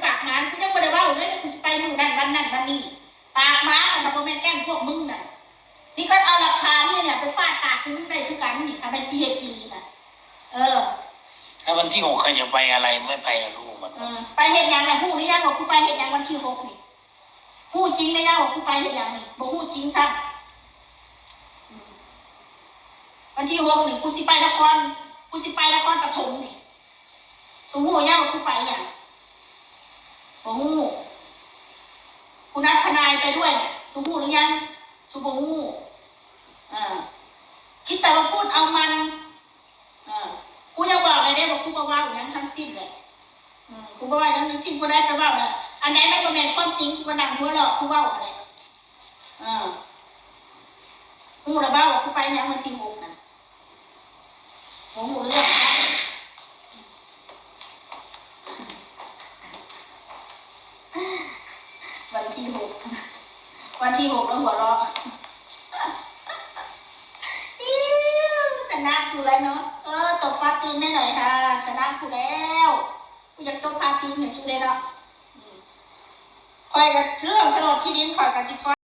ປາກໝາ ກູຍັງບໍ່ໄດ້ເວົ້າເລີຍວ່າກູຊິໄປມື້ນັ້ນວັນນັ້ນວັນນີ້. ປາກໝາ ຄັນວ່າບໍ່ແມ່ນແກ້ງພວກມຶງນັ້ນ. ນີ້ກໍເອົາຫຼັກຖານນີ້ແຫຼະໄປຟາດປາກກູໄດ້ຄືກັນນີ້ ຄັນແມ່ນຊິເຮັດອີ່ຫຼີນະ. ເອີ ແລ້ວວັນທີຫົກໃຄຈະໄປອະໄລ ໄມ່ໄປລະລູກມັນ. ເອີ ໄປເຮັດຫຍັງລະ? ຮູ້ຫຼືຍັງວ່າກູໄປເຮັດຫຍັງວັນທີຫົກນີ້? ຮູ້ຈິງແລ້ວວ່າກູໄປເຮັດຫຍັງນີ້? ບໍ່ຮູ້ຈິງຊ້ຳ. ອືມ ວັນທີຫົກນີ້ ກູຊິໄປນະຄອນ ກູຊິໄປນະຄອນປະຖົມນີ້. ສູຮູ້ຍັງວ່າກູໄປຫຍັງ? ບໍ່ຮູ້. ກູນັດທະນາຍໄປດ້ວຍນະ ສູຮູ້ຫຼືຍັງ? ສູບໍ່ຮູ້. ເອີ ຄິດແຕ່ວ່າປູດເອົາມັນ. ເອີ ກູຍັງບອກເລີຍເດ້ວ່າກູບໍ່ເວົ້າຫຍັງທັງສິ້ນເລີຍ. ອືມ ກູບໍ່ເວົ້າຫຍັງທັງສິ້ນ. ຜູ້ໃດໄປເວົ້ານະ ອັນໃດມັນບໍ່ແມ່ນຄວາມຈິງ ກູກໍນັ່ງຫົວເລາະສູ່ເວົ້າຫັ້ນແຫຼະ. ເອີ ຮູ້ລະບໍ່ວ່າກູໄປຫຍັງວັນທີຫົກນະ? ບໍ່ຮູ້ເລື່ອງ. ວັນທີຫົກ ວັນທີຫົກແລ້ວຫົວເລາະ. ອິ້ວ ຊະນະກູແລ້ວເນາະ. ເອີ ຕົບຟາຕີນແດ່ໜ້ອຍທ່າ ຊະນະກູແລ້ວ. ກູຢາກຕົບຟາຕີນໃຫ້ຊູເດ້ເນາະ. ອືມ ຂ້ອຍກໍເລື່ອງໂສນທີ່ດິນ ຂ້ອຍກໍຊິຂໍ